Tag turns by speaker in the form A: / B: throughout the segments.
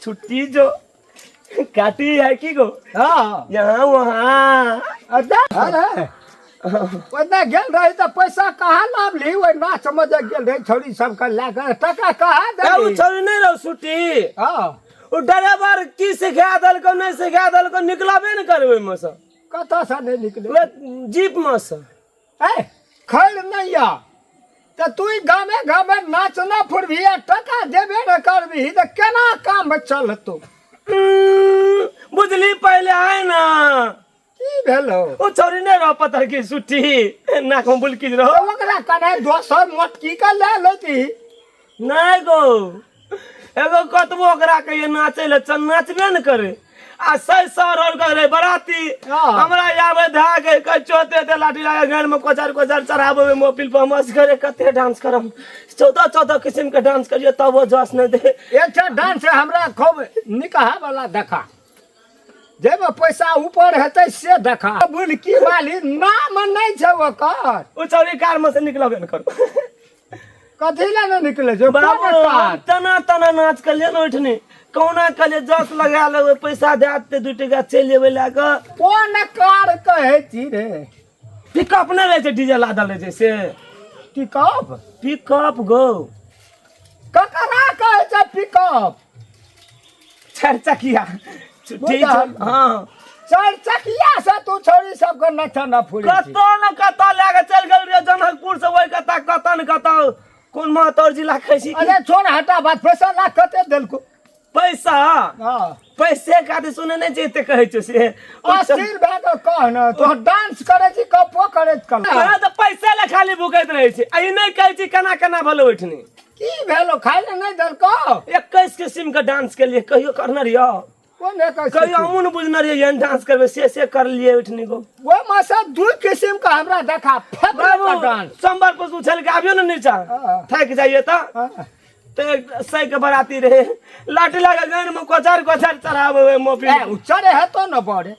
A: छुट्टी जो काटी है की गो
B: हाँ
A: यहाँ वहाँ
B: अच्छा अरे ओन्ने गेल रही तऽ पैसा कहाँ लाबली ओहि नाच मे जे गेल रही छौड़ी सबके लए कऽ टका कहाँ
A: ए, उ
B: देली
A: छोरी नहीं रहो छुट्टी
B: हाँ
A: उ ड्राइवर की सिखा देलको नहीं सिखा देलको निकलबे ने करे ओहिमे से
B: कतऽसँ नहि निकले
A: ओए जीप में से
B: ए खैर नहि या तऽ तू गामे गामे नाचना फुरबही आ टका देबे ने करबही तऽ केना काम चलतो
A: बुझली पहले आए ना
B: की भेलो
A: ओ छौरी नहीं रहो पत्थर की सुट्टी नाक में बुलकी रहो
B: तऽ ओकरा कने दोसर मोटकी के लए लेती
A: नहीं गो एगो कतबो ओकरा कहिए नाचे ले चल नाचबे ने करे आ सै सर और करे बराती
B: हाँ।
A: हमरा आबे धए के कह चोते ते लाठी लगा घर में कोचार कोचार चढ़ाबे मोबिल पर मस्त करे कते डांस करम 14 14 किस्म के डांस करियो तब वो जस नहीं दे
B: एकटा डांस हमरा खूब निकहा वाला देखा जाहिमे पैसा ऊपर हेतै से देखा बुलकी वाली नाम नहि छै ओकर
A: ओ चौरी कार में से निकलबे ने करू
B: कथी लए नहि निकलै छै
A: बाबू
B: कोन कार?
A: तना तना नाच के लिए उठने कौना के लिए जस लगा लेबै पैसा दए देतै दू टका चलि जेबै लए कऽ
B: कोन कार कहै छी रे
A: पिकअप नहि रहै छै डीजल लादल रहै छै से
B: पिकअप
A: पिकअप गो
B: ककरा कहै छै पिकअप
A: चारि चकिया ठीक छै हँ
B: चारि चकिया से तू छोड़ी सबके नचा न फूलै छी
A: कतऽ न कतऽ लए कऽ चलि गेल रहियै जनकपुर से ओहि कतऽ कतऽ न कतऽ कोन महतौर जिला खाइ छी
B: अरे छोड़ हटा बात पैसा ला कते देलको
A: पैसा
B: हाँ
A: पैसे खातिर सुने नहि छै एते कहै छौ से
B: अस्थिर भए कऽ कह ने तो डांस करै छी गप्पो करैत कल
A: तोरा तऽ पैसे लए खाली भुकैत रहै छै आ ई नहि कहै छी केना केना भेलै ओहिठनी
B: की भेलो खाइ लए नहि देलको
A: 21 किस्म के डांस के लिए कहियो करने रहियो
B: कोन 21
A: कहियो हमहूँ ने बुझने रहियै एहन डांस करबै से से करलियै ओहिठनी गो
B: ओहिमे से दू किस्म के हमरा देखा
A: बाबू
B: डांस
A: सोमवार पर उछल के आबियो ने नीचा
B: हाँ।
A: थाकि जाइए तऽ
B: हाँ।
A: तऽ एक सै के बराती रहे लाठी लगा गान में कोचार कोचार चढ़ावे ओहि मोबिल
B: ए उ चढ़े हेतो न बड़े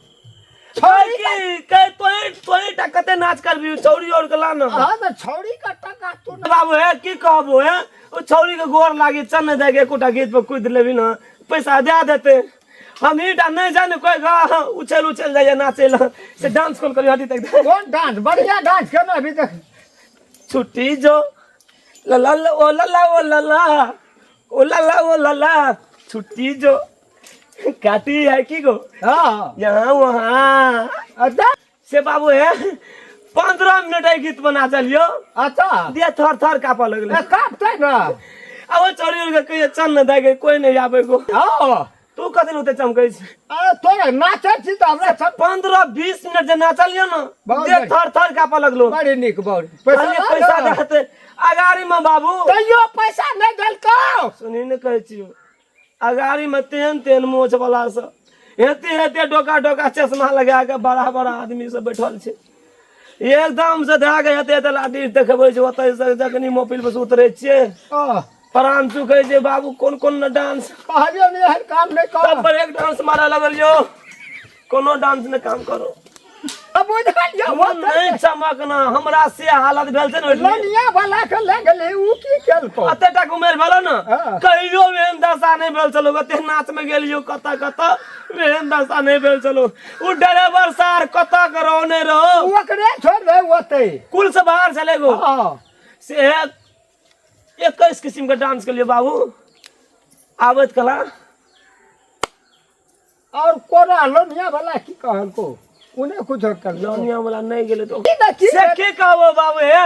A: छौरी की कह तोही तोही टा कते नाच करबी छौरी और के ला ना
B: हाँ तऽ छौड़ी का टका तू न
A: बाबू हे की कहबो हे ओ छौरी के गोर लागी चल ने जाके एकोटा गीत पर कूद लेबी ना पैसा दे देते हम ही टा नहीं जाने कोई गा उछल उछल जाइए नाचे ला से डांस कौन करी हटी तक
B: कोन डांस बढ़िया डांस केना अभी तक
A: छुट्टी जो ला ला ला ओ ला ला ओ ला ला ओ ला ला ओ ला ला छुट्टी जो काटी है की गो
B: हाँ
A: यहाँ वहाँ
B: अच्छा
A: से बाबू है 15 मिनट एहि गीत बना चलियो
B: अच्छा
A: दिया थर थर कापऽ लगलै
B: कापतै ने
A: आ ओ चोरी उड़ के कहियो चल ने दे के कोई नहीं आबै गो
B: हाँ
A: तू कथी ओते चमकै छी
B: अरे तोरा नाचै छी तऽ हमरा सब
A: 15-20 मिनट जे नाचलियो ने
B: बहुत
A: देह
B: बढ़िया।
A: थर थर कापऽ लगलो
B: बड़ी नीक बड़ी पैसा
A: कहलियै
B: लऽ
A: पैसा
B: ने।
A: देते अगाड़ी में बाबू
B: तैयो पैसा नहि देलकौ
A: सुनी ने कहै छियो अगाड़ी में तेहन तेहन मोछ वाला सब हेते हेते डोका डोका चश्मा लगा के बड़ा बड़ा आदमी सब बैठल छै एकदम से धए के हेते हेते लाठी देखबै छै ओतऽ से जखनी मोबिल पर से उतरै छियै
B: आह,
A: प्राण चुकै छै बाबू कोन कोन ने डांस
B: कहलियौ ने एहन काम नहि कर
A: तब पर एक डांस मारऽ लगल यौ कोनो डांस ने काम करो
B: अब बुझल यौ
A: मन नहि चमकना हमरा से हालत भेल छै ने ओहिठिन।
B: लनिया वाला के लए गेलै उ की केलको
A: एते टा के उमेर भेलो ने
B: हाँ।
A: कहियो एहन दशा नहि भेल छलो कते नाच में गेलियो कतऽ कतऽ एहन दशा नहि भेल छलो उ ड्राइवर सार कतऽ के रहो नहि रहो
B: उ ओकरे छोड़ दे ओतै
A: कुल से बाहर छलै गो
B: हँ
A: से 21 किस्म के डांस केलियो बाबू आबैत कला
B: और कोना लोनिया वाला की कहलको उने कुछ कर
A: लोनिया वाला नहीं गेलै तो
B: की की
A: से की कहबो बाबू हे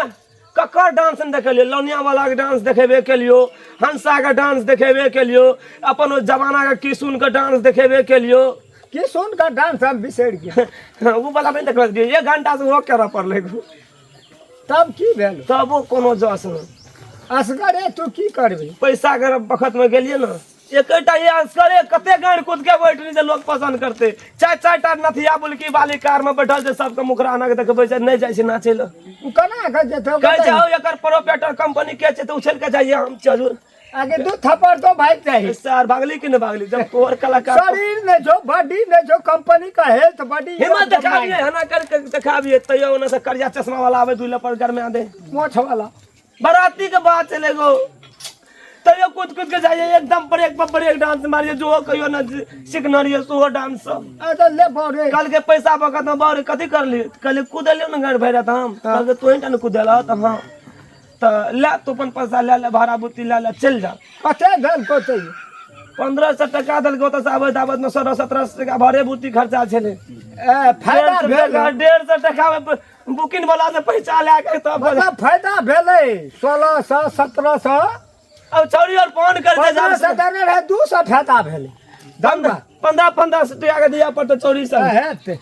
A: ककर डांस नहि देखलियो लोनिया वाला के डांस देखेबे केलियो हंसा के डांस देखेबे केलियो अपन ओ जमाना के किशुन के डांस देखेबे केलियो
B: किशुन का डांस हम बिसरि गेल
A: ओ वाला नहि देखल एक घंटा से वो करऽ पड़लै
B: तब की भेल
A: तबो कोनो जस नहि
B: असगरे तू की करबी
A: पैसा के बखत में गेलियै ने एकेटा ये असगरे कते गाड़ि कूद के बैठली जे लोग पसंद करते चारि चारि टा नथिया बुलकी वाली कार में बैठल छै सबके मुखरा के देखबै छै नहि जाइ छै नाचै लए
B: ओ केना के जेतै
A: कहै छै हौ एकर प्रोपेटर कंपनी के छै तऽ उछलि के जाइए हम चलू
B: आगे दू थप्पड़ तो भाग जाही
A: सर भागली कि नहि भागली जब तोहर कलाकार
B: शरीर नहीं छो बॉडी नहीं छो कंपनी का हेल्थ बॉडी
A: हिम्मत देखाबिए हना करके देखाबिए तैयो ओने से करिया चश्मा वाला आवे दुई लपड़ घर में आ दे
B: मोछ वाला
A: बराती के बात चले गो तैयो कूद कूद के जाइए, एकदम ब्रेक पर ब्रेक डांस मारिए, जो कहियो न सीखने रहिए सेहो डांस सब।
B: ए तऽ ले बरे।
A: कल के पैसा बकत हम बड़ कथी करली? कहली कुदलियो ने गाड़ी भरि हम। कहलकै तोही टा ने कुदेलह? तऽ हँ। तऽ ले तू अपन पैसा ले ले, भाड़ा बुत्ती ले ले, चलि जा।
B: कते भेल कते?
A: 1500 टका देलकै। ओतऽसँ आबैत आबैतमे 1600-1700 टका भाड़े बुत्ती खर्चा छलै।
B: ए फायदा भेल।
A: 150 टकामे बुकिंग वाला से पैसा लए के तब
B: मतलब फायदा भेलै 1600 1700।
A: अब छौड़ी और फोन कर दे।
B: 1500 देने रहै, 200 फायदा भेलै।
A: 15 1500 टका के दिया पड़तै छौड़ी सब।
B: हेतै।